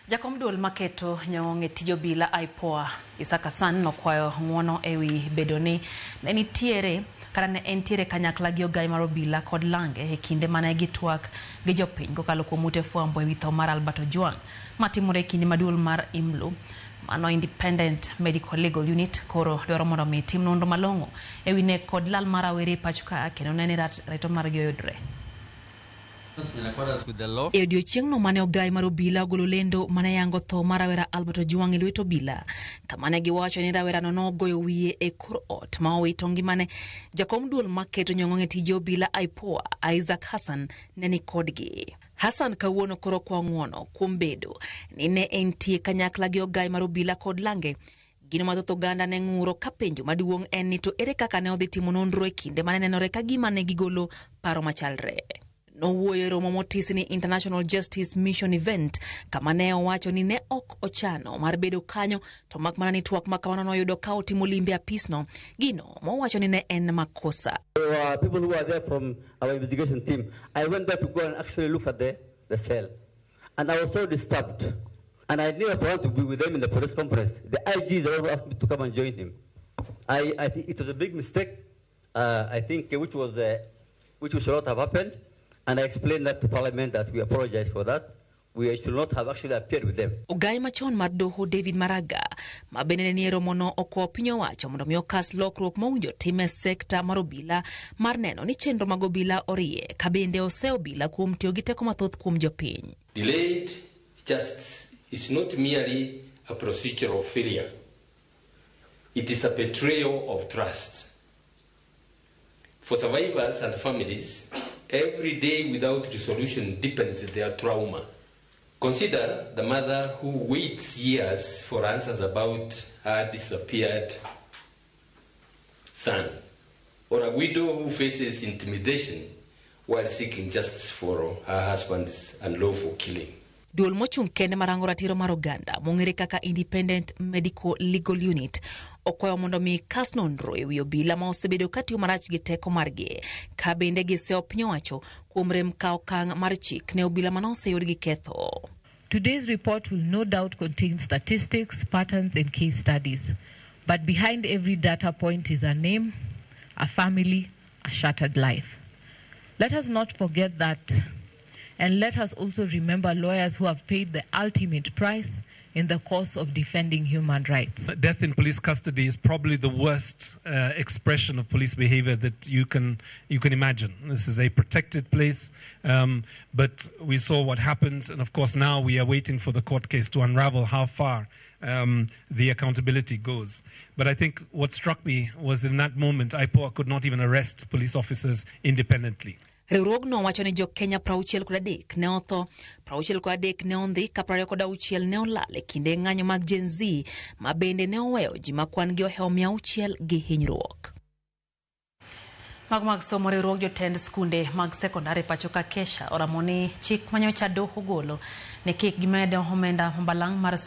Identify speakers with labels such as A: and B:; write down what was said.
A: Jakom duol maketo nyong' e tij obila IPOA Isaac Hassan nokwayo ng'uono ewi bedo ni ne nitiere kata ne entiere kanyakla gi ogai mar obila kod lange e kinde mane gitwak gi jopiny kokalo kuom ute fwambo ewi tho mar Albert Ojwang matimore e kinde ma duol mar IMLU mano Independent Medical Legal Unit koro dwaro mondo mi tim nonro malong'o ewi nek kod lal mar rawere e pacho ka kendo ne ni ratiro margi oyudre. E odiechieng'no mane ogai mar obila ogolo lendo mane yango tho mar rawera Albert Ojwang e lwet obila, kama ne giwacho ni rawerano nogoyo wiye e kor ot ma owito ngimane. Jakom duol maketo nyong'ong e tije obila IPOA Isaac Hassan ne ni kodgi. Hassan kawuono koro kwa ng'uono kuom bedo ni ne entie kanyakla gi ogai mar obila kod lange. Gino ma thoth oganda ne ng'uro ka penjo maduong' en ni to ere kaka ne odhi timo nonro e kinde mane nenore ka gima ne gigolo paro machalre. Nowuoyo e romo motis ni International Justice Mission Event kama ne owacho ni ne ok ochano mar bedo kanyo to mak mana ni twak ma kamano noyudo ka otimo limbe apisno, gino mowacho ni ne en makosa.
B: There were people who were there from our investigation team. I went there to go and actually look at the cell. And I was so disturbed. And I never planned to be with them in the press conference. The IG is the one who asked me to come and join him. I think it was a big mistake, I think, which should not have happened. And I explained that to Parliament that we apologize for that. We should not have actually appeared with them.
A: Ogai machon mar doho David Maraga ma bende ne nie romono okwayo piny owacho mondo mi okas lokruok mowinjo tim e sekta mar obila mar neno ni chenro mag obila orie ka bende ose obila kuom tiyo gi teko mathoth kuom jopiny.
C: Delayed justice is not merely a procedural failure. It is a betrayal of trust. For survivors and families, every day without resolution deepens their trauma. Consider the mother who waits years for answers about her disappeared son, or a widow who faces intimidation while seeking justice for her husband's unlawful killing.
A: Duol mochung' kende marango ratiro mar oganda mong'ere kaka Independent Medical Legal Unit okwayo mondo mi kas nonro ewi obila ma osebedo ka tiyo marach gi teko margi ka bende giseyo piny owacho kuom rem kawo okang' mar chik ne obila mane oseyud gi ketho.
D: Today's report will no doubt contain statistics, patterns, and case studies. But behind every data point is a name, a family, a shattered life. Let us not forget that, and let us also remember lawyers who have paid the ultimate price in the cause of defending human rights.
E: Death in police custody is probably the worst expression of police behavior that you can imagine. This is a protected place, but we saw what happened, and of course now we are waiting for the court case to unravel how far the accountability goes. But I think what struck me was in that moment, IPOA could not even arrest police officers independently.
A: Riwruogno wacho ni jo-Kenya 63 ne otho, 63 ne ondhi ka 26 ne olal e kinde ng'anyo mag Gen Z ma bende ne oweyo ji ma kwan gi ohewo 600 gi hinyruok. Mago mag somo. Riwruog jotend skunde mag sekondar e pacho ka KESSHA oramo ni chik manyocha doho ogolo ne kik gimed omenda mabalang' mar